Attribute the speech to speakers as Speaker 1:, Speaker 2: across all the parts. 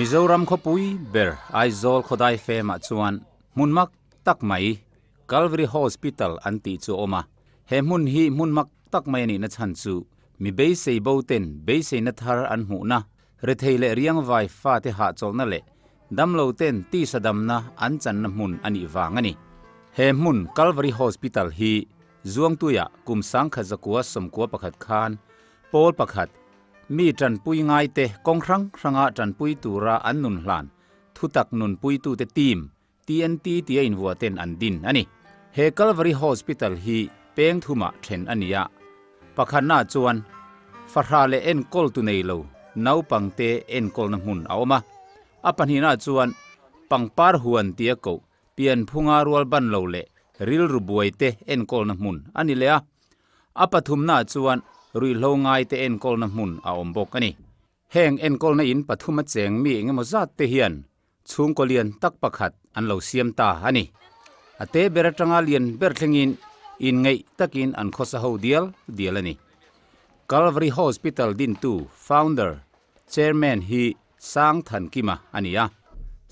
Speaker 1: Mizoram khawpui ber Aizawl khawdai femah chuan hmun mak tak mai Calvary Hospital an tih chu a awm a. He hmun hi hmun mak tak mai a nihna chhan chu mi beisei bo ten beiseina thar an hmuhna, rethei leh riangvai fate hahchawlhna leh damlo ten tisa damna an channa hmun a nih vang a ni. He hmun Calvary Hospital hi Zuangtuia kum 1991 khan pawl pakhat mi tanpui ngaite kawng hrang hranga tanpui tura an nun hlan thutak nunpuitute team TNT tia invuah ten an din a ni. He Calvary Hospital hi peng thumah then a ni a, pakhatna chuan fahrah leh enkawl tu nei lo naupangte enkawlna hmun a awm a, a pahnihna chuan pangpar huan tia koh pianphunga rual ban lo leh rilru buaite enkawlna hmun a ni leh a, a pathumna chuan ruihhlo ngaite enkawlna hmun a awm bawk a ni. Heng enkawlna in pathum a cheng mi engemaw zat te hian chhungkaw lian tak pakhat an lo siam ta a ni. A te ber atanga lian ber thlengin inngeih takin an khawsa ho dial dial a ni. Calvary Hospital dintu, founder, chairman hi Sang Thankima a ni a.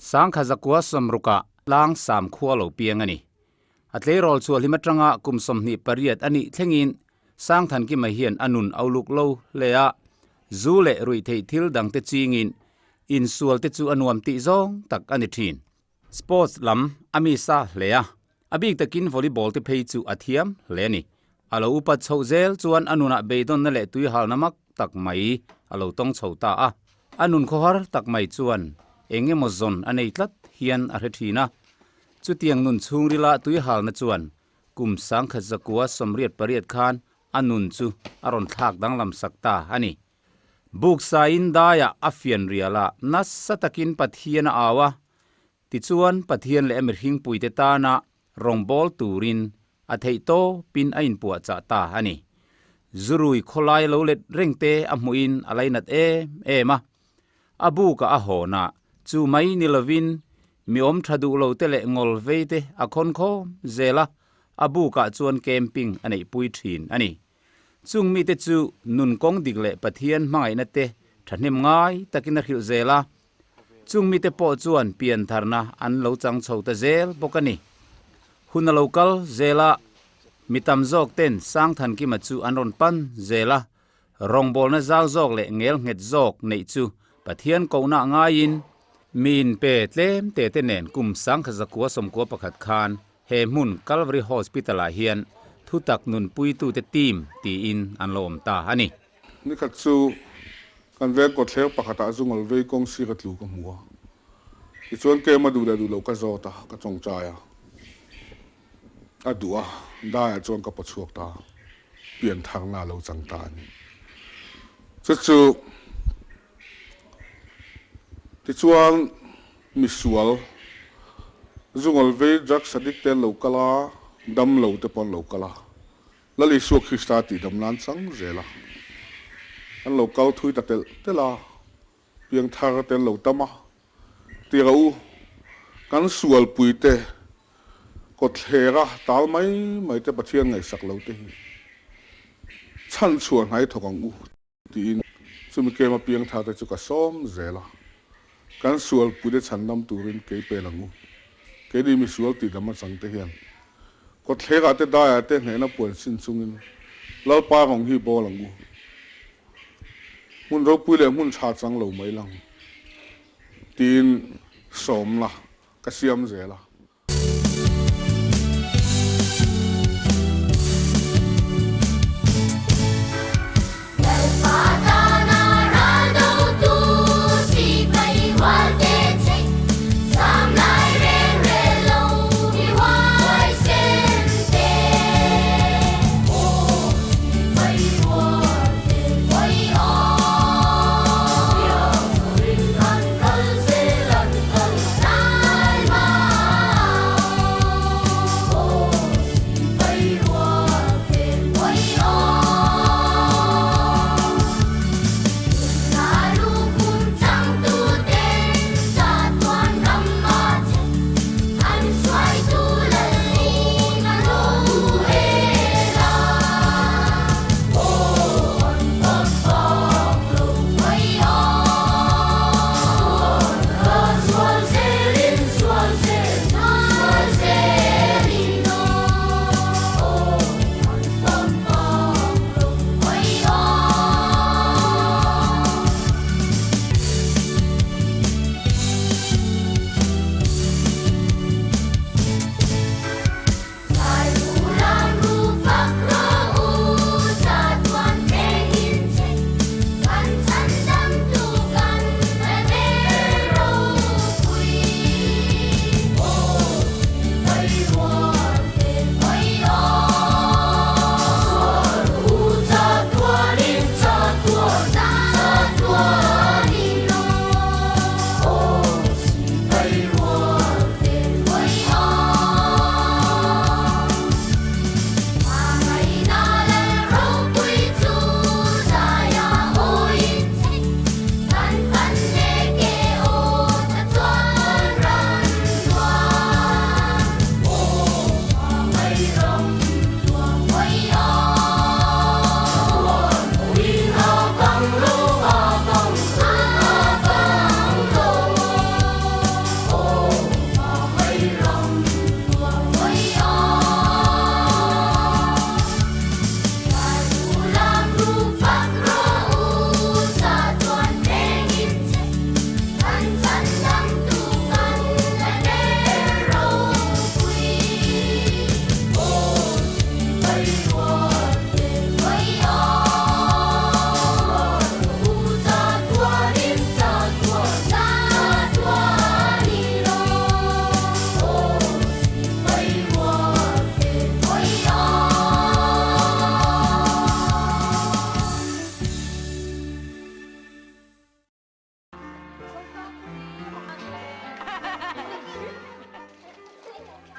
Speaker 1: Sangkha zakua sawmrukah tlang sam khua lo piang a ni. A tleirawl chhuah hlim atanga kum 28 a nih thlengin Sang Thankima hian a nun a uluk lo hle a, zu leh ruihtheih thil dangte chingin insualte chu a nuam tih zawng tak a ni thin. Sports lam a mi sa hle a, a bik takin volleyball te phei chu a thiam hle a ni. A lo upat chhoh zel chuan a nunah beidawnna leh tuihalna mak tak mai a lo tawng chho ta a. A nun khawhar tak mai chuan eng emaw zawn a nei tlat hian a hre thin a. Chutiang nun chhungrila tuihalna chuan kum 1988 khan a nun chu a rawn thlak danglam sak ta a ni. Buksain daiah a fian rial a, nasa takin Pathian a au a. Tichuan Pathian leh a mihringpuite tana rawngbâwl turin a theih tawpin a inpuahchah ta a ni. Zurui khawlai lo let rengte a hmuhin a lainat em em a. A bukah a hawn a, chu mai ni lovin mi awm tha duh lo te leh ngawl vei te a khawn khawm zel a, a bukah chuan camping a neihpui thin a ni. Chung mite chu nun kawng dik leh Pathian hmangaihna te thahnem ngai takin a hrilh zel a, chung mite pawh chuan piantharna an lo chang chho ta zel bawk a ni. Hun a lo kal zel a, mi tam zawk ten Sangthankima chu an rawn pan zel a, Rawngbawlna zau zawk leh ngel nghet zawk neih chu Pathian kohna ngaiin mi inpe tlem te te nen kum 1991 khan he hmun Calvary Hospital-ah hian thutak nunpuitute team tiin an lo awm ta a ni.
Speaker 2: Nikhat chu kan veng kawthleng pakhatah zungal vei kawng sir a tlu ka hmu a, tichuan kem a duh leh duh loh ka zawt a, ka chawngchai a. A duh a, daiah chuan ka pawchhuak ta, pian tharna a lo chang ta a ni. Chu chu tichuan misual zungawl vei drugs addict te an lo kal a, damlo te pawh an lo kal a, Lal Isua Krista tihdam nan chang zel a, an lo kal thui ta telh telh a. Piangthar te an lo tam a, tira u, kan sualpui te, kawtthlera tal mai mai te Pathian ngaihsak lo te hi chhanchhuah hnai thawk ang u tiin chumi kema piangthar te chu ka sawm zel a, kan sualpui te chhandam turin kei pel ang u, keini misual tihdam atang te hian kawtthlerah te daiah te hnehna puan sin chungin Lalpa rawng hi bawl ang u. Hmun ropui leh hmun tha chang lo mai lang tiin sawmna ka siam zel a.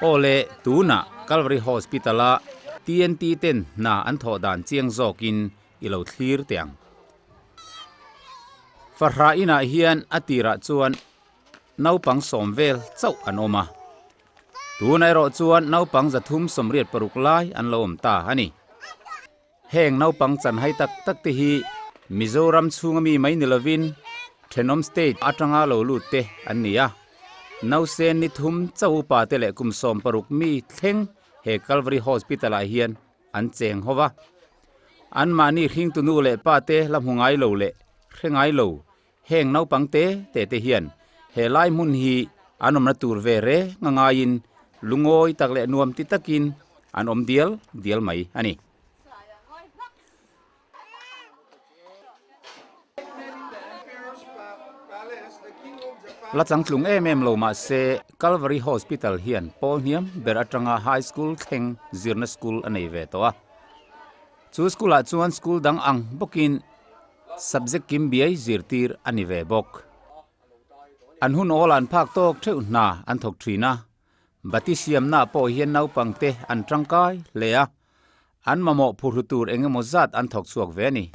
Speaker 1: Aw le, tunah Calvary Hospital-a TNT ten hna an thawh dan chiang zawkin i lo thlir teh ang. Fahrah inah hian a tirah chuan naupang sawm vel chauh an awm a. Tun erawh chuan naupang 386 lai an lo awm ta a ni. Heng naupang chanhai tak tak te hi Mizoram chhunga mi mai ni lovin thenawm state atanga lo lut te an ni a. Nausen ni thum chauh upa te leh kum 16 mi thleng he Calvary Hospital ah hian an cheng ho va. Anmahni hringtu nu leh pa te la hmu ngai lo leh hre ngai lo heng naupang te te te hian he lai hmun hi an awmna tur ve reng a ngaiin lungawi tak leh nuam ti takin an awm dial dial mai a ni. La changtlung em em lo mah se Calvary Hospital hian pawl hniam ber atanga High School thleng zirna school a nei ve tawh a. Chu school ah chuan school dang ang bawkin subject kim biai zirtir a ni ve bawk. An hun awl an phak tawk theuh hna an thawk thin a, bati siamna pawh hian naupangte an tangkai hle a, an mamawh phurhlu tur eng emaw zat an thawk chhuak ve a ni.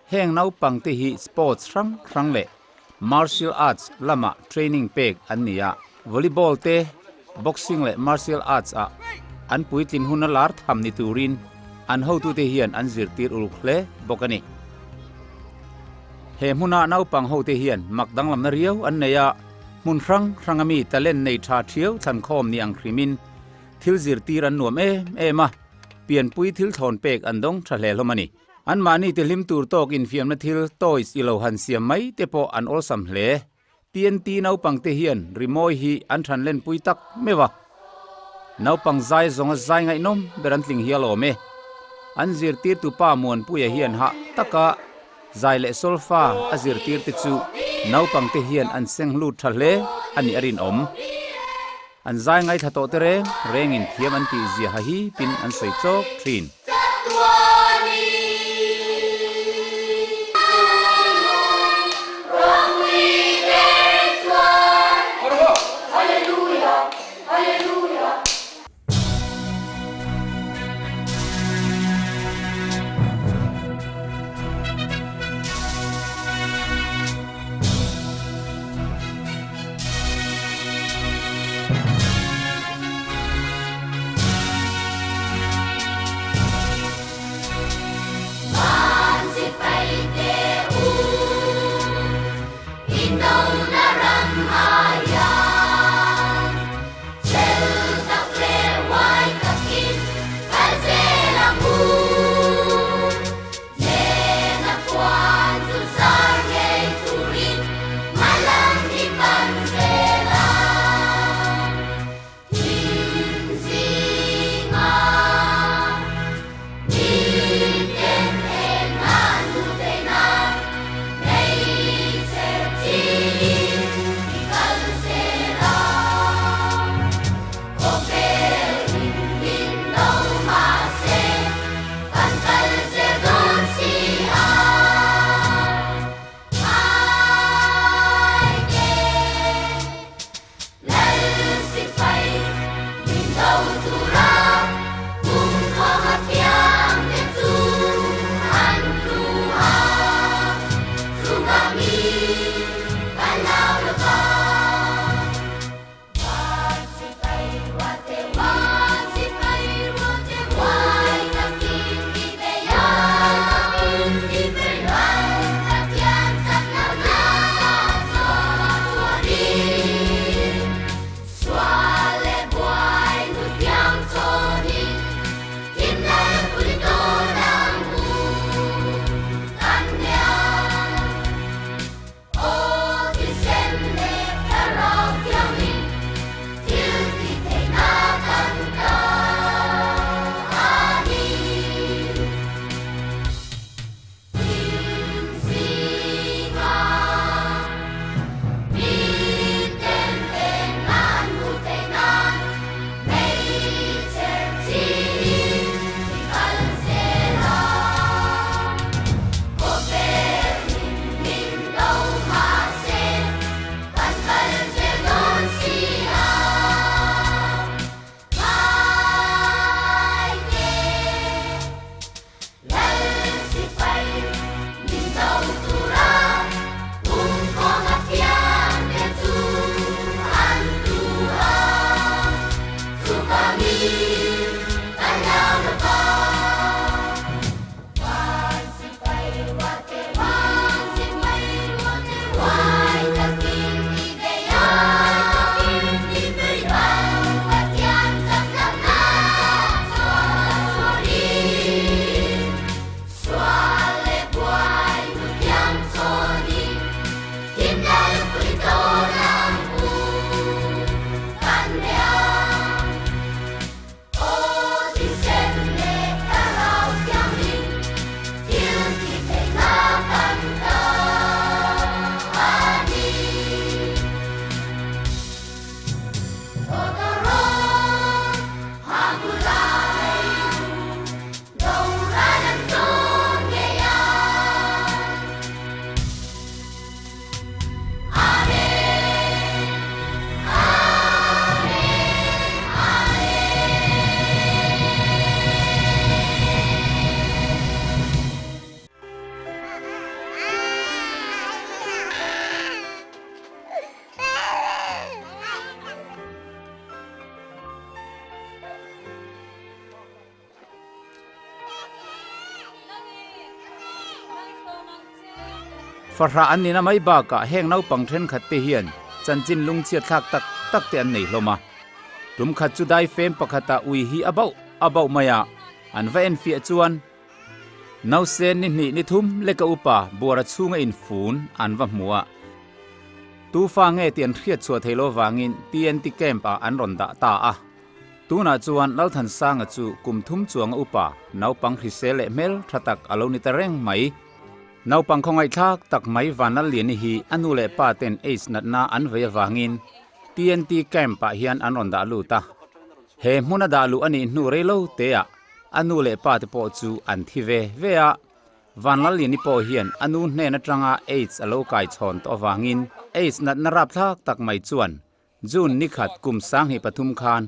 Speaker 1: Heng naupangte hi sports hrang hrang leh martial arts lama training pek an ni a, volleyball te, boxing leh martial arts ah an puitlin hun a lar tham ni turin an hotute hian an zirtir uluk hle bawk a ni. He hmuna naupang hote hian mak danglamna riau an nei a, hmun hrang hranga mi talent nei tha thiau thlankhawm ni ang hrimin thil zirtir an nuam em em a, pianpui thil thlawn pek an dawng tha hle hlawm a ni. Anmahni ti hlim tur tawk infiamna thil, toys, i lo han siam mai te pawh an awlsam hle. TNT naupangte hian rimawi hi an than lenpui tak meuh a. Naupang zai zawnga zai ngaihnawm ber an tling hial awm e. An zirtirtu pa Muanpuia hian hah taka zai leh solfa a zirtirte chu naupangte hian an seng hlut tha hle a nih a rinawm. An zai ngaithla tawh te reng rengin thiam an tih zia ha hi pin an sawi chawk thin. Fahrah an nihna mai bakah heng naupang thenkhat te hian chanchin lungchhiat thlak tak tak te an nei hlawm a. Tum khat chu daifem pakhatah ui hi a bauh a bauh mai a, an va enfiah chuan Nausen ni hnih ni thum leka upa buara chhunga infun an va hmu a, tu fa nge tih an hriat chhuah thei lo vangin TNT camp ah an rawn dah ta a. Tunah chuan Lalthansanga chu kum thum chuanga upa naupang hrisel leh hmel tha tak a lo ni ta reng mai. Naupang khawngaihthlak tak mai Vanlalliani hi a nu leh pa ten AIDS natna an vei avangin TNT camp ah hian an rawn dah lut a. He hmuna dah luh a nih hnu rei lo teah a nu leh pa te pawh chu an thi ve ve a. Vanlalliani pawh hian a nu hnen atanga AIDS a lo kai chhawn tawh avangin AIDS natna rapthlak tak mai chuan June nikhat kum 2003 khan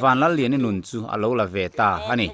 Speaker 1: Vanlalliani nun chu a lo la ve ta a ni.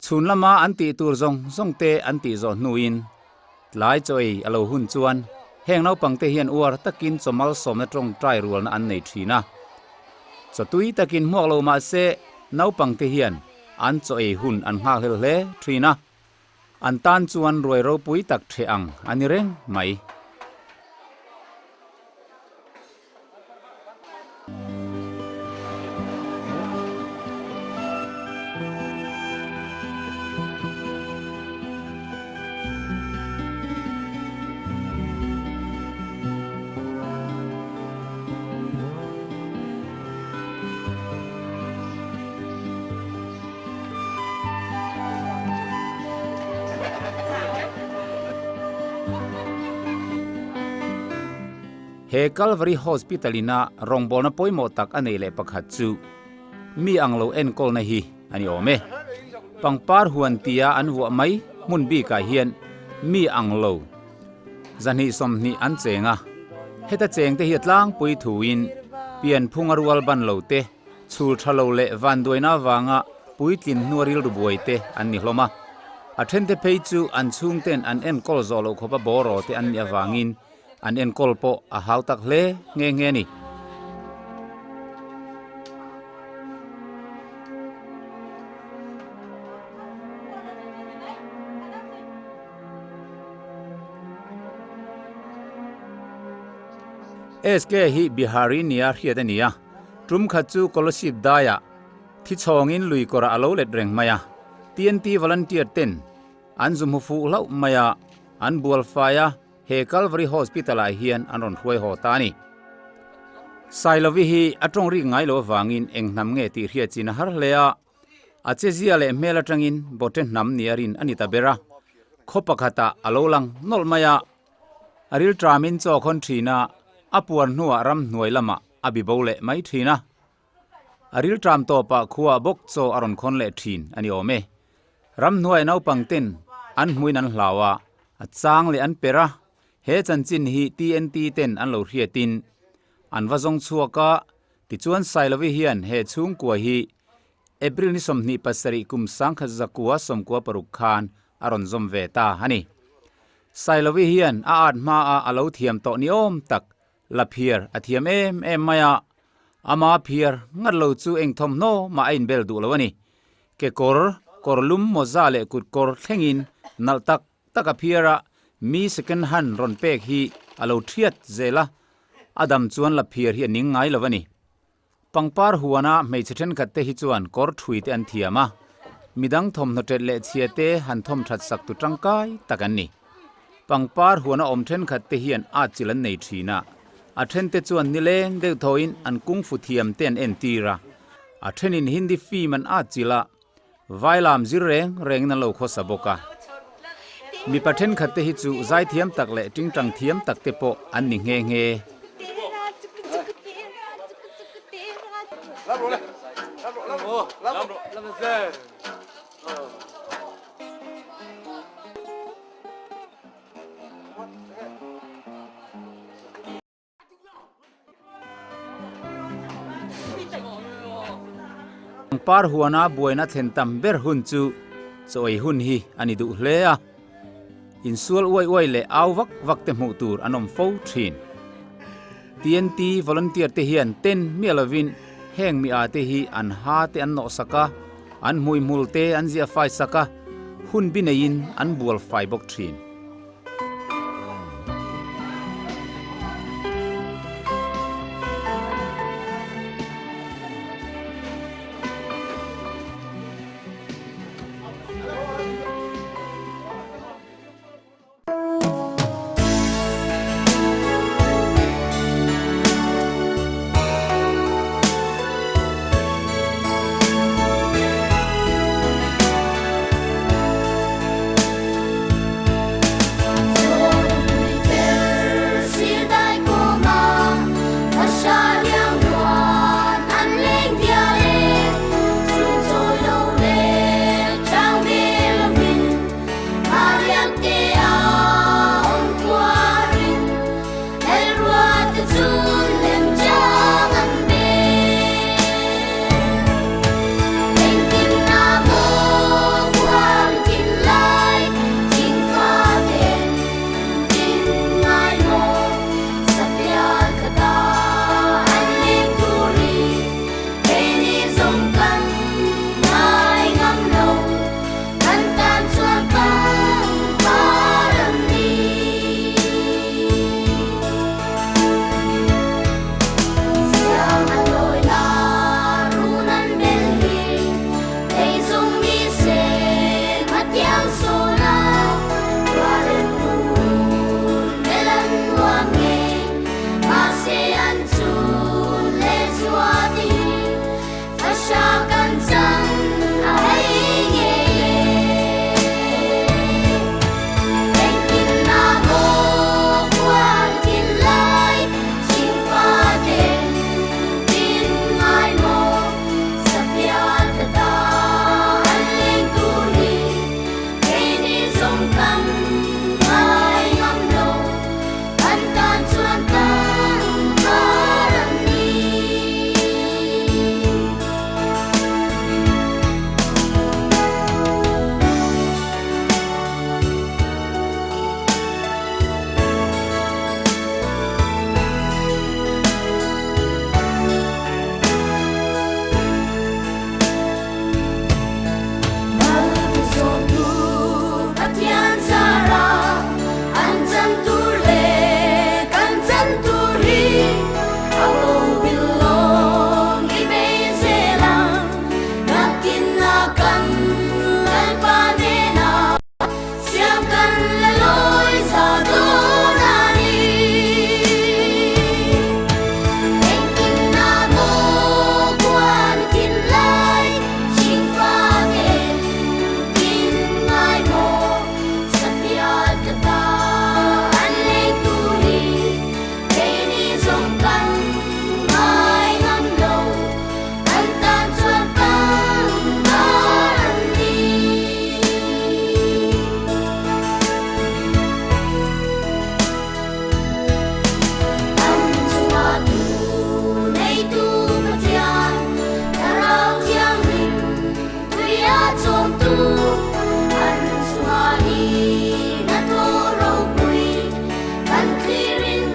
Speaker 1: Chhun lama an tih tur zawng zawng te an tih zawh hnuin tlai chaw ei a lo hun chuan heng naupang te hian uar takin chaw malsawmna tawngtai rualna an nei thin a. Chaw tui takin hmuak lo mah se naupang te hian an chaw ei hun an nghakhlel hle thin a. An tan chuan ruai ropui tak ṭheh ang a ni reng mai. He Calvary Hospital ina rawngbawlna pawimawh tak a neih leh pakhat chu mi ang lo enkawlna hi a ni awm e. Pangpar huan tia an vuah mai hmun bikah hian mi ang lo 220 an cheng a. Heta chengte hi a tlangpui thuin pianphung a rual ban lo te, chhul tha lo leh vanduaina avanga puitlin hnua rilru buai te an ni hlawm a. A thente phei chu an chhungten an enkawl zawh loh khawpa bawraw te an nih avangin an enkawl pawh a hau tak hle nghe nghe a ni. SK hi Bihari nia hriat a ni a, tum khat chu Kolasib daiah thi chhawngin lui kawrah a lo let reng mai a, TNT volunteer ten an zu hmu fuh hlauh mai a, an bual fai a, he Calvary Hospital ah hian an rawn hruai haw ta a ni. Sailovi hi a tawng rik ngai lo avangin eng hnam nge tih hriat chin a har hle a, A chezia leh hmel atangin Bote hnam ni a rin a ni ta ber a, khaw pakhatah a lo lang nawlh mai a. A ril tramin chaw khawn thin a, a puar hnuah ramhnuai lamah a bi bo leh mai thin a. A ril tram tawpah khuaah bawk chaw a rawn khawn leh thin a ni awm e. Ramhnuai naupang ten an hmuin an hlau a, a chang leh an per a. He chanchin hi TNT ten an lo hriatin an va zawng chhuak a, Tichuan Sailovi hian he chhungkua hi April ni 27 kum 1996 khan a rawn zawm ve ta a ni. Sailovi hian a at hmaah a lo thiam tawh ni awm tak la phiar a thiam em em mai a, ama phiar ngat lo chu eng thawmhnaw mah a inbel duh lo a ni. Kekawr, kawrlum, mawza leh kutkawr thlengin nalh tak tak a phiar a, mi second hand rawn pek hi a lo thiat zel a, a dam chuan la phiar hi a ning ngai lo a ni. Pangpar huana hmeichhe thenkhat te hi chuan kawr thui te an thiam a, midang thawmhnaw tet leh chhia te han thawm that sak tu tangkai tak an ni. Pangpar huana awm thenkhat te hian atchilh an nei thin a, a then te chuan nileng deuh thawin an kungfu thiam te an entir a, a thenin Hindi film an atchilh a, Vailam zir reng rengin an lo khawsa bawk a. Mipa thenkhat te hi chu zaithiam tak leh tingtang thiam tak te pawh an ni nghe nghe. Pangpar huana buaina thlen tam ber hun chu chaw ei hun hi a ni duh hle a, insual uai uai leh au vak vak te hmuh tur an awm fo thin. TNT volunteer te hian ten miah lovin heng mi a te hi an ha te an nawh sak a, an hmuihmul te an ziah fai sak a, hun bi neiin an bual fai bawk thin.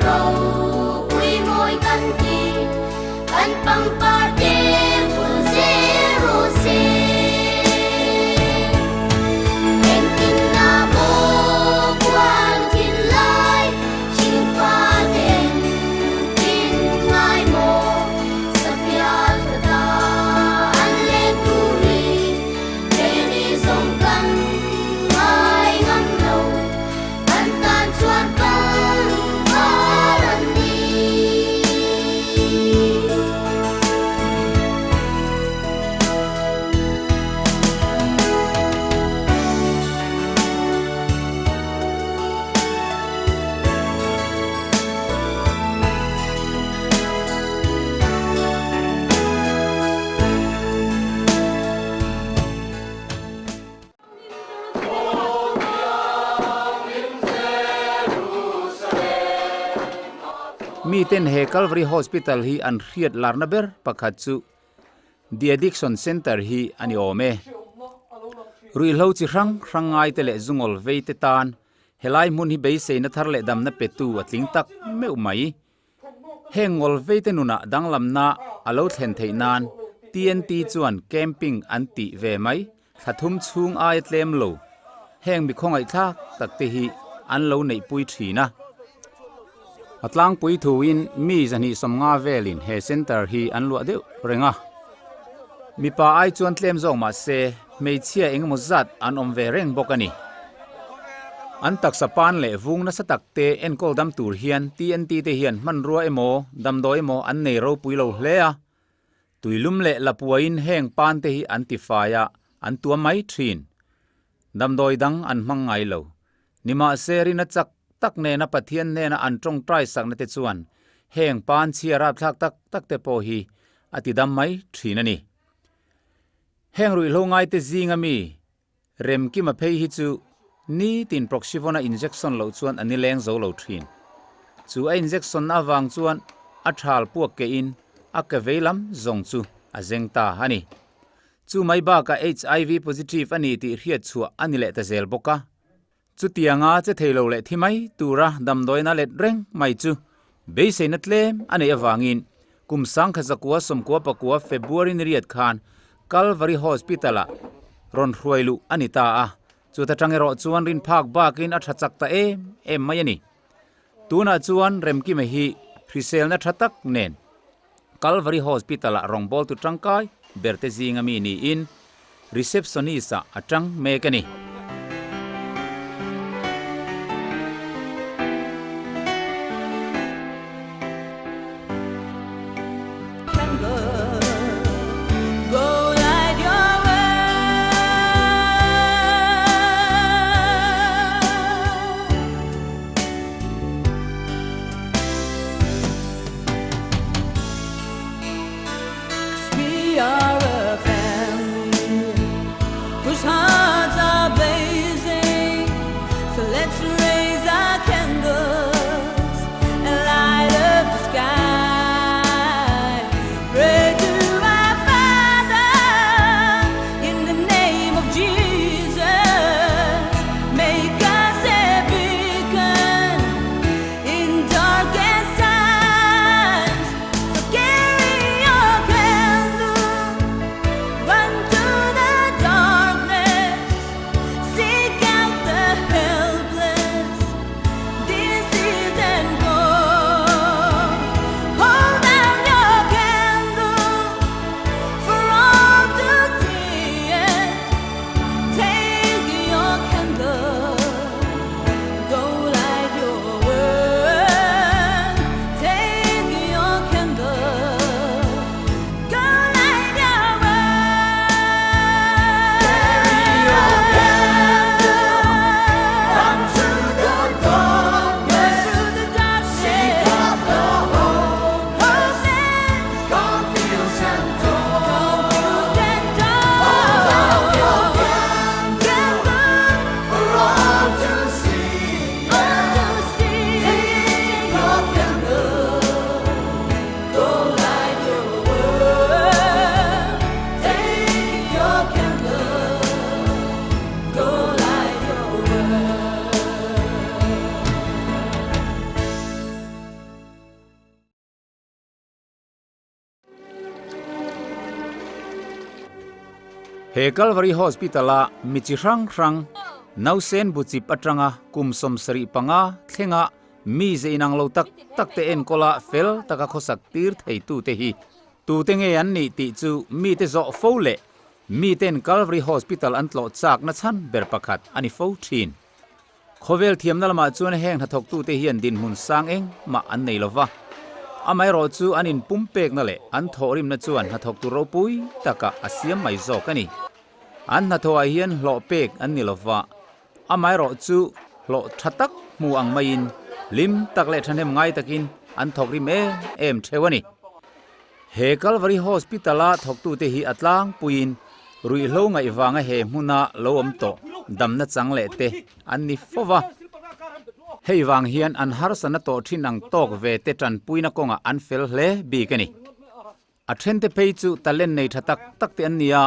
Speaker 3: ropui mawi kan ti, kan pangpar te vul zel rawh se. Engtin na maw kual thin lai, Chhingfa te engtin ngai maw, Sapial ka ta an leng turin Keini zawng kan ngai ngam lo, kan tan chuan kal var an ni.
Speaker 1: Miten he Calvary Hospital hi an hriat larna ber pakhat chu The Addiction Centre hi a ni awm e. Ruihhlo chi hrang hrang ngaite leh zungawl veite tan helai hmun hi beiseina thar leh damna petu a tling tak meuh mai. Heng ngawl veite nunah danglamna a lo thlen theih nan TNT chuan camping an tih ve mai thla thum chhung aia tlem lo heng mi khawngaihthlak tak te hi an lo neihpui thin a. A tlangpui thuin mi zahnih sawmnga velin he centre hi an luah deuh reng a. Mipa ai chuan tlem zawk mah se hmeichhia engemaw zat an awm ve reng bawk a ni. An taksa pan leh vung nasa tak te enkawl dam tur hian TNT te hian hmanrua emaw damdawi emaw an nei ropui lo hle a. Tuilum leh lapuaiin heng pan te hi an tifai a, an tuam mai thin. Damdawi dang an hmang ngai lo. Nimahse rina chak tak nena Pathian hnena an tawngtai sakna te chuan heng pan chhia rapthlak tak tak te pawh hi a ti dam mai thin a ni. Heng ruihhlo ngaite zinga mi Remkima phei hi chu nitin Proxyvon-a injection loh chuan a nileng zo lo thin. Chu a injection na avang chuan a thal puak kehin a ke vei lam zawng chu a zeng ta a ni. Chu mai bakah HIV positive a ni tih hriat chhuah a ni leh ta zel bawk a. Chutianga che thei lo leh thi mai tura damdawina let reng mai chu beiseina tlem a neih avangin kum sangkhat zakua sawmkua pakua February ni riat khan Calvary Hospital-ah rawn hruai luh a ni ta a, chuta tang erawh chuan rinphak bakin a tha chak ta em em mai a ni. Tunah chuan Remkima hi hriselna tha tak nen Calvary Hospital-ah rawngbawltu tangkai berte zinga mi niin receptionist-ah a tang mek a ni. He Calvary Hospital-a mi chi hrang hrang, nausen buchip atanga kum 75 thlenga mi ze inang lo tak tak te enkawla fel taka khawsak tir theitute hi tute nge an nih tih chu mite zawh fo leh miten Calvary Hospital an tlawh chakna chhan ber pakhat a ni fo thin. Khawvel thiamna lamah chuan heng hnathawktute hian dinhmun sang eng mah an nei lova, amaherawh chu an inpumpekna leh an thawhrimna chuan hnathawktu ropui takah a siam mai zawk a ni. An hnathawhah hian hlawh pek an ni lova, amaherawh chu hlawh tha tak hmu ang maiin hlim tak leh thahnem ngai takin an thawkrim em em theuh a ni. He Calvary Hospital-a thawktute hi a tlangpuiin ruihhlo ngaih vanga he hmuna lo awm tawh damna chang leh te an ni fo va. Hei vang hian an harsatna tawh thin ang tawk ve te tanpuina kawngah an fel hle bik a ni. A thente phei chu talent nei tha tak tak te an ni a,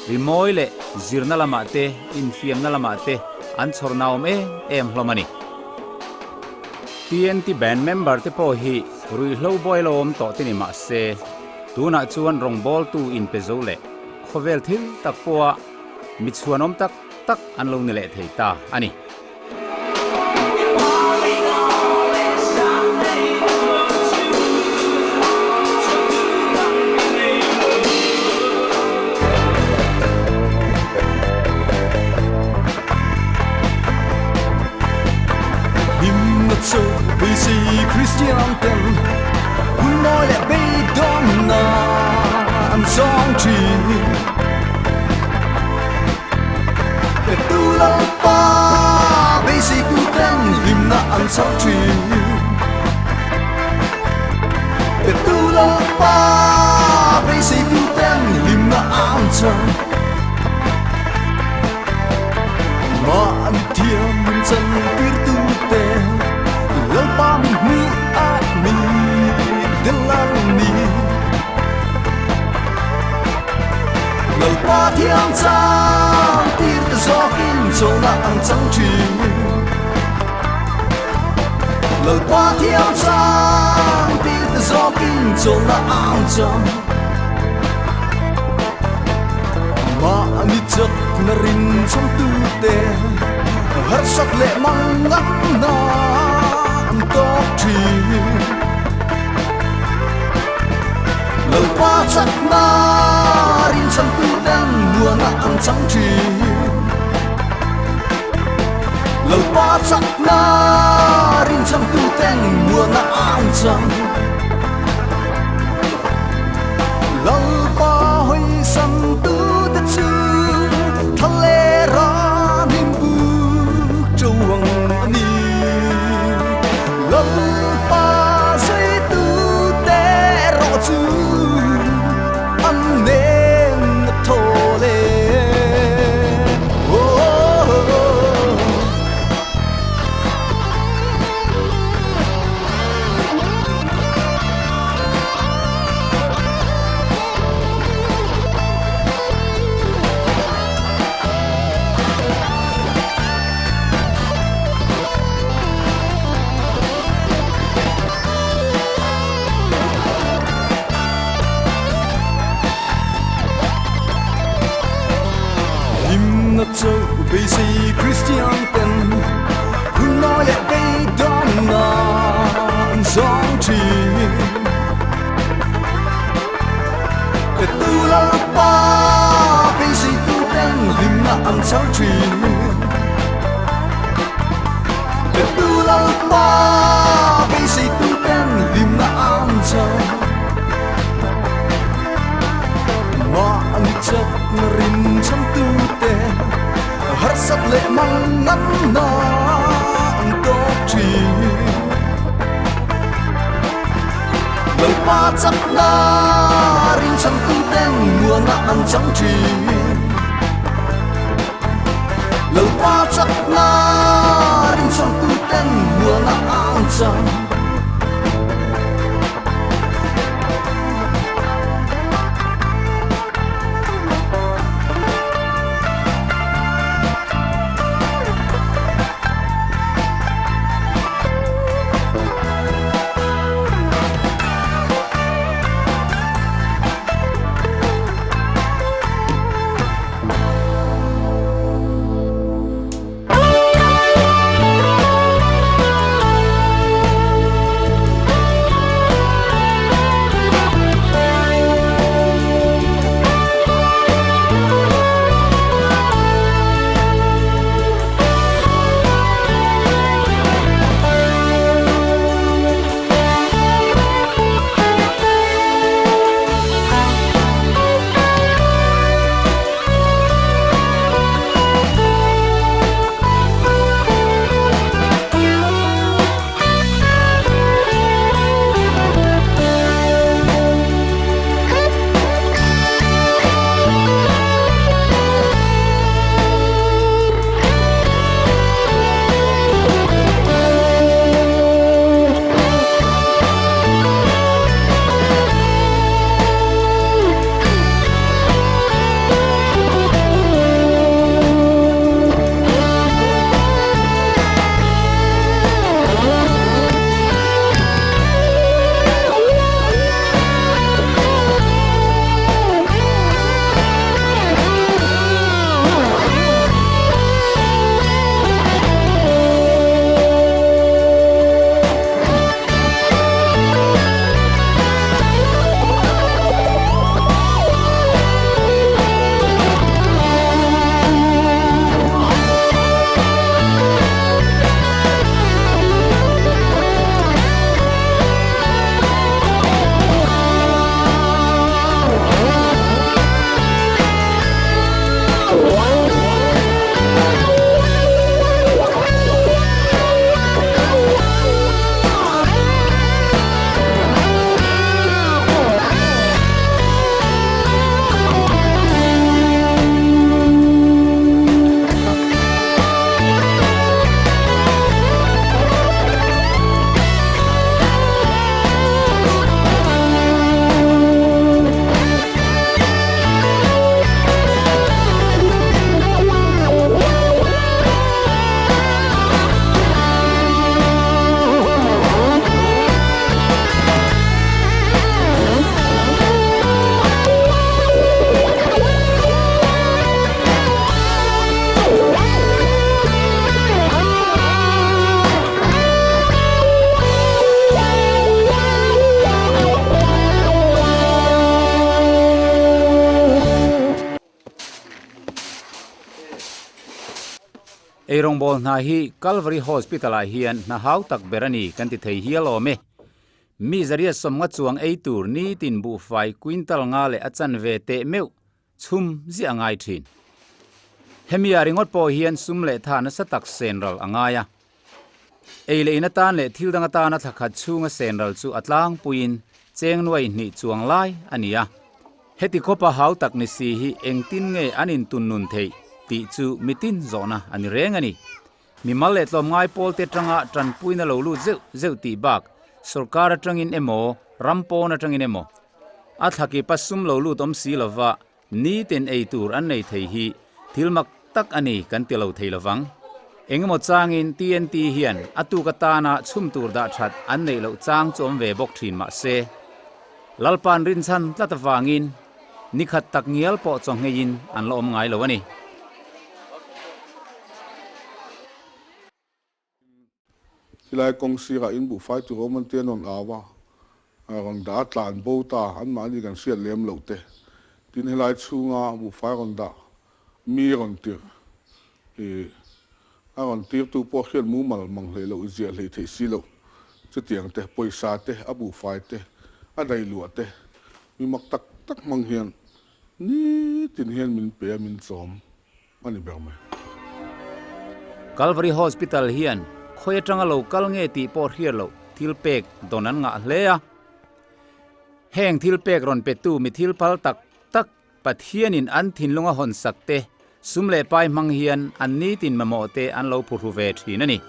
Speaker 1: rimawi leh zirna lamah te, infiamna lamah te an chhawr naum em em hlawm a ni. TNT band member te pawh hi ruihhlo buai lo awm tawh te ni mah se, tunah chuan rawngbawltu inpe zo leh khawvel thil tak pawha mi chhuanawm tak tak an lo ni leh thei ta a ni.
Speaker 4: Hlimna chu beisei Kristian ten hun mawi leh beidawnna an zawng thin. Petu Lalpa beisei tu ten hlimna an chhar thin. Petu Lalpa beisei tu ten hlimna an chhar. Mahni thiam min chan tir tu te Lalpa min hmu a mi del an ni. Lalpa thiam chang tir te zawkin chona an chang thin. Lalpa thiam chang tir te zawkin chona an chang. Mahni chak na rin chhan tu te harsat leh mang ngam na an tawk thin. Lalpa chak na rin chhan tu ten muana an chang thin. Lalpa chak na rin chhan tu ten muana an chang. Lalpa hawi san tu te chu thal leh ra hnim buk ṭo ang a ni. Lalpa zui tu te erawh chu an nen a thaw le. Hlimna chu beisei Kristian ten hun mawi leh beidawnna an zawng thin. Petu Lalpa beisei tu ten hlimna an chhar thin. Petu Lalpa beisei tu ten hlimna an chhar. Mahni chakna rin chhan tu te harsat leh mang nganna an tawk thin. Lalpa chakna rin chhan tu ten muana an chang thin. Lalpa chakna rin chhan tu ten muana an chang.
Speaker 1: Eirawngbawl hna hi Calvary Hospital-ah hian hna hau tak ber a ni kan ti thei hial awm e. Mi zariat sawmnga chuang ei tur nitin buhfai quintal nga leh a chanve teh meuh chhum ziah a ngai thin. Hemi ah ringawt pawh hian sum leh tha nasa tak senral a ngai a. Ei leh in atan leh thil dang atana thla khat chhunga senral chu a tlangpuiin cheng nuai hnih chuang lai a ni a. Heti khawpa hau tak ni si hi engtin nge an intun nun theih tih chu mitin zawhna a ni reng a ni. Mimal leh tlawmngai pawlte atanga tanpuina lo lut zeuh zeuh tih bak sorkar atangin emaw ram pawn atangin emaw a thlakip a sum lo lut awm si lova nitin ei tur an nei thei hi thil mak tak a ni kan ti lo thei lovang. Engemaw changin TNT hian a tuk atana chhum tur dah that an neih loh chang chu awm ve bawk thin mah se, Lalpa'n rinchhan tlat avangin nikhat tak ngial pawh chaw ngheiin an la awm ngai lo a ni.
Speaker 2: Khilai kawng sirah in buhfai tur awm an tia nawn au a, rawn dah a tlan bo ta anmahni kan hriat lem loh te. Tin helai chhunga buhfai rawn dah mi rawn tirh i a rawn tirtu pawh hriat mumal mang hlei loh i ziah hlei theih si loh. Chutiang te, pawisa te, a buhfai te, a dailuah te mi mak tak tak hmang hian nitin hian min pe a min chawm. a ni ber mai.
Speaker 1: Calvary Hospital hian khawi atanga lo kal nge tih pawh hriat loh thil pek dawn an ngah hle a. Heng thil pek rawn petu mi thil phal tak tak Pathianin an thinlunga hawn sak te, sum leh pai hmang hian an nitin mamawh te an lo phuhru ve thin a ni.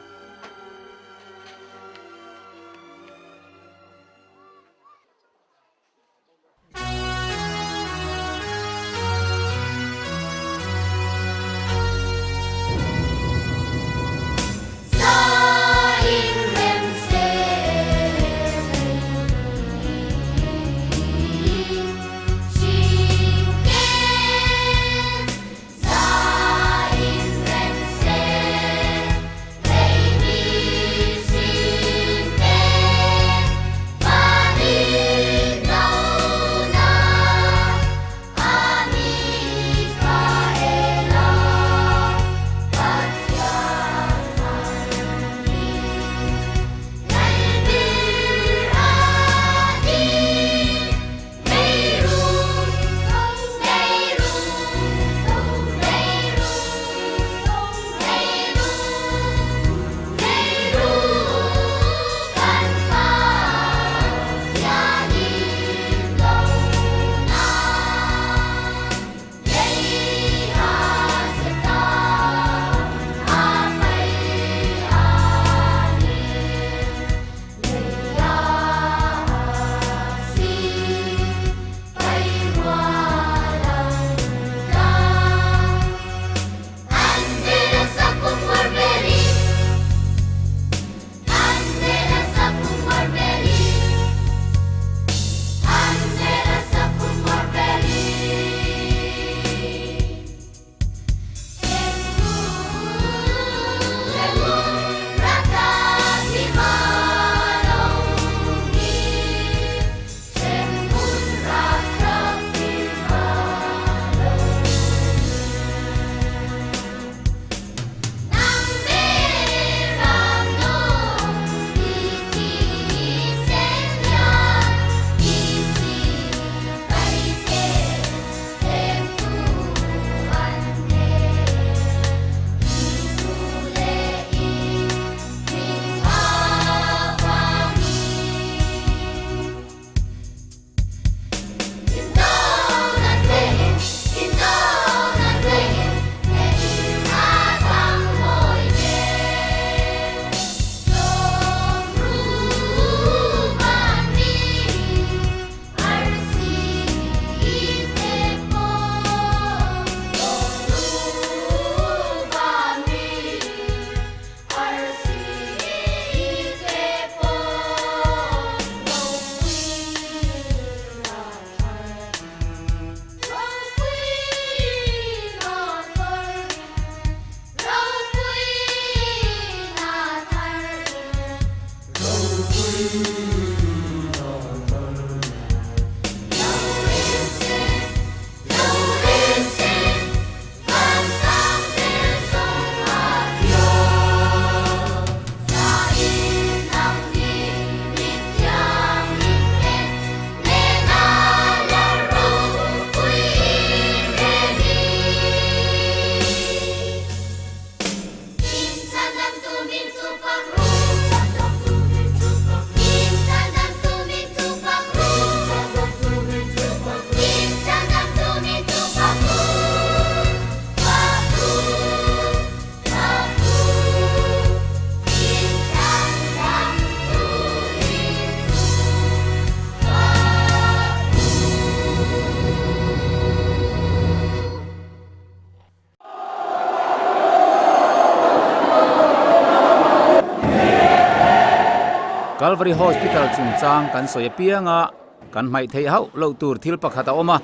Speaker 1: Calvary Hospital chungchang kan sawi apianga kan hmaih theih hauh loh tur thil pakhat a awm a,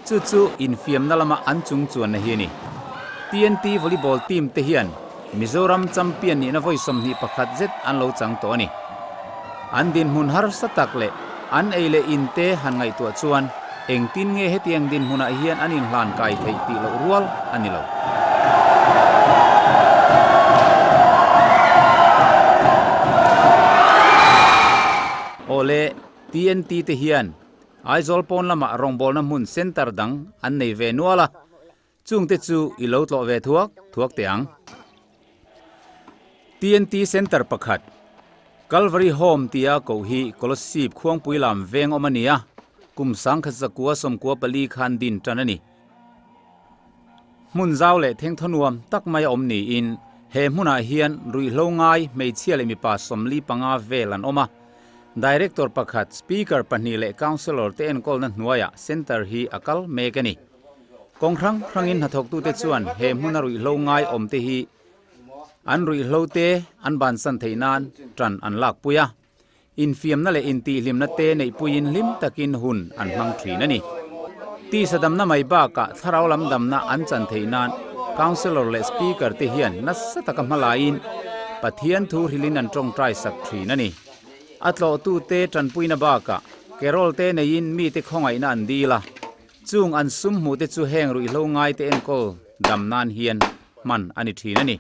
Speaker 1: chu chu infiamna lama an chung chuanna hi a ni. TNT Volleyball team te hian Mizoram champion nihna vawi 21 zet an lo chang tawh a ni. An dinhmun harsa tak leh an ei leh in te han ngaihtuah chuan engtin nge hetiang dinhmunah hian an inhlan kai theih tih loh rual a ni lo. Awle, TNT te hian Aizawl pawn lamah rawngbawlna hmun centre dang an nei ve nual a, Chungte chu i lo tlawh ve thuak thuak teh ang. TNT Centre pakhat, Calvary Home tia koh hi Kolosip khuangpui lam veng awm a ni a, kum sangkhat zakua sawmkua pali khan din tan a ni. Hmun zau leh thengthaw nuam tak mai a awm niin he hmunah hian ruihhlo ngai hmeichhia leh mipa 45 vel an awm a. Director pakhat, Speaker pahnih leh Councillor te enkawlna hnuaiah Centre hi a kal mek a ni. Kawng hrang hrangin hnathawktute chuan he hmuna ruihhlo ngai awmte hi an ruihhlote an bansan theih nan tan an lakpui a, infiamna leh intihhlimna te neihpuiin hlim takin hun an hmang thin a ni. Tisa damna mai bakah thlarau lam damna an chan theih nan Councillor leh Speaker te hian nasa taka hmalaiin Pathian thu hrilhin an tawngtai sak thin a ni. A tlawhtute tanpuina bakah carol te neiin mite khawngaihna an dil a. Chung an sum hmuh te chu heng ruihhlo ngai te enkawl dam nan hian hman a ni thin a ni.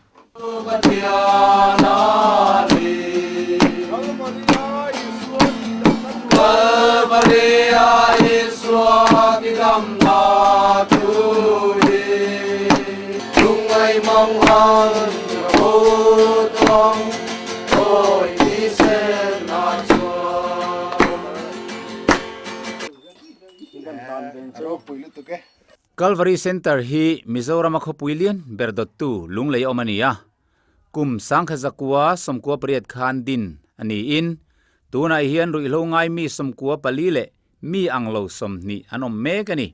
Speaker 1: Calvary Centre hi Mizorama khawpui lian ber dawttu Lunglei awm a ni a, kum 1998 khan din a niin tunah hian ruihhlo ngai mi 94 leh mi ang lo 20 an awm mek a ni.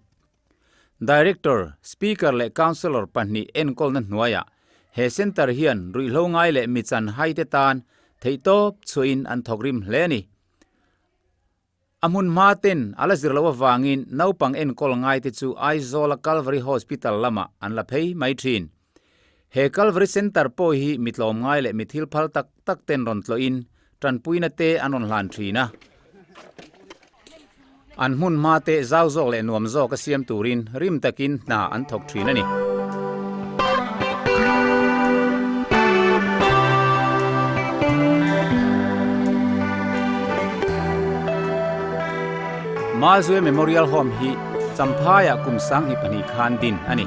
Speaker 1: Director, Speaker leh Councillor pahnih enkawlna hnuaiah he Centre hian ruihhlo ngai leh mi chan haite tan theihtawp chhuahin an thawk rim hle a ni. A hmun hma ten a la zir loh avangin naupang enkawl ngaite chu Aizawla Calvary Hospital lamah an la phei mai thin. He Calvary Centre pawh hi mi tlawmngai leh mi thil phal tak tak ten rawn tlawhin tanpuina te an rawn hlan thin a. An hmun hma te zau zawk leh nuam zawk a siam turin rim takin hna an thawk thin a ni. Mazue Memorial Home hi Champhaiah kum 22 khan din a ni.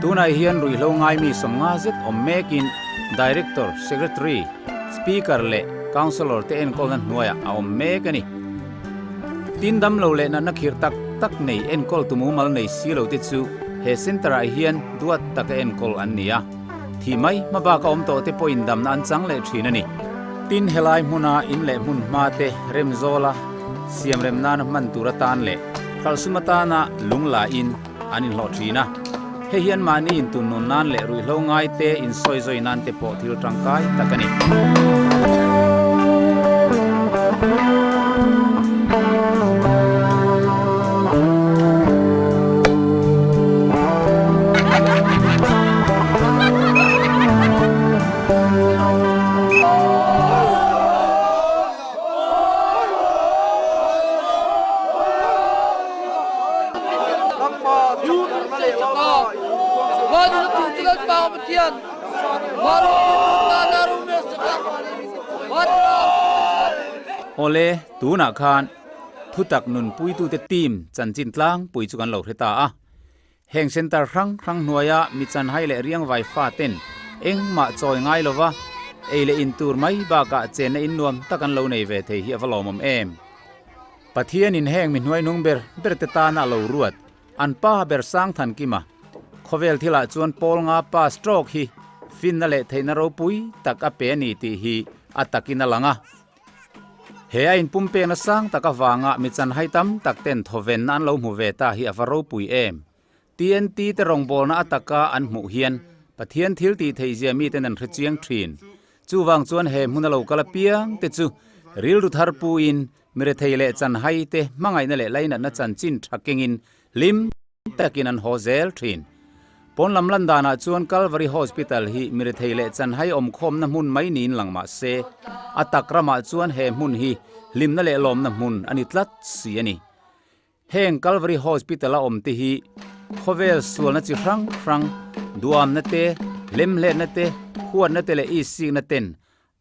Speaker 1: Tunah hian ruihhlo ngai mi 50 zet awm mekin Director, Secretary, Speaker leh Councillor te enkawlna hnuaiah a awm mek a ni. Tin dam lo leh natna khirh tak tak nei enkawl tu mumal nei si lo te chu he centre ah hian duat taka enkawl an ni a, thi mai hma bak a awm tawh te pawhin damna an chang leh thin a ni. Tin helai hmuna in leh hmun hma te rem zawla siam rem nana hman tur atan leh hralhsum atana lung la in an inhlawh thin a, hei hian mahni intun nun nan leh ruihhlo ngai te insawi zawi nan te pawh thil tangkai tak a ni. Awle, tunah khan thutak nunpuitute team chanchin tlangpui chu kan lo hre ta a. Heng centre hrang hrang hnuaia mi chanhai leh riangvai fa ten engmah chawi ngai lova ei leh in tur mai bakah chenna in nuam tak an lo nei ve thei hi a va lawmawm em. Pathianin heng mi hnuaihnung ber ber te tana a lo ruat an pa ber sang than kima khawvel thilah chuan pawl nga pa stroke hi finna leh theihna ropui tak a pe a ni tih hi a takin a lang a. He a inpumpekna sang tak avanga mi chanhai tam tak ten thawvenna an lo hmu ve ta hi a va ropui em. TNT te rawngbawlna a taka an hmuh hian Pathian thil tih theihzia miten an hre chiang thin. Chuvang chuan he hmuna lo kal apiang te chu Rilru thar puin mirethei leh chanhai te hmangaihna leh lainatna chanchin tha kengin hlim takin an haw zel thin. Pawn lam lan danah chuan Calvary Hospital hi mirethei leh chanhai awmkhawmna hmun mai niin lang mah se, a tak ramah chuan he hmun hi hlimna leh lawmna hmun a ni tlat si a ni. Heng Calvary Hospital a awm te hi khawvel sualna chi hrang hrang, duamna te, hlemhletna te, huatna te leh isikna ten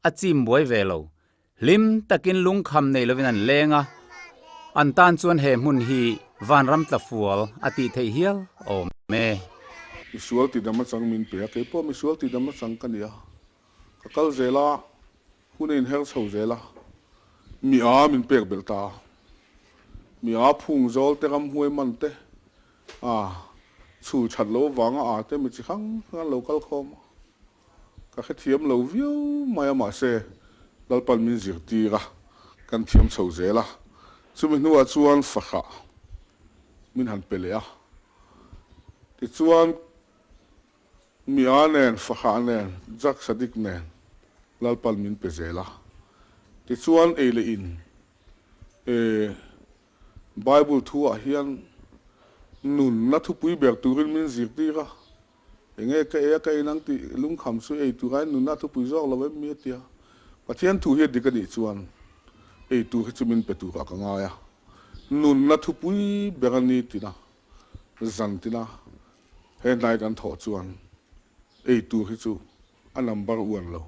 Speaker 1: a chim buai ve lo. Hlim takin lungkham nei lovin an leng a, an tan chuan he hmun hi vanram tlafual a tih theih hial awm e.
Speaker 2: Misual tidam atang min pe a, keipawh misual tidam atang ka ni a, ka kal zel a, hun a inher chho zel a, mi a min pek belh ta a, mi a phung zawl te ramhuai man te a chhul that lo avanga a te mi chi hrang hrang an lo kal khawm a. Ka hrethiam lo viau mai a mahse Lalpan min zirtir a, kan thiam chho zel a. Chumi hnuah chuan fahrah min han pe leh a. Tichuan Mia nen, fahrah nen, Jack Sadik nen Lalpan min pe zel a. Tichuan ei leh in e Bible thu ah hian nunna thupui ber turin min zirtir a. Enge ka ei a ka in ang tih lungkham chu ei tur aiin nunna thupui zawk lo em mi a tia. Pathian thu hi a dik a nih chuan ei tur hi chu min pe turah ka ngai a. Nunna thupui ber a ni tina zan tina he hnai kan thawh chuan ei tur hi chu a number uan lo.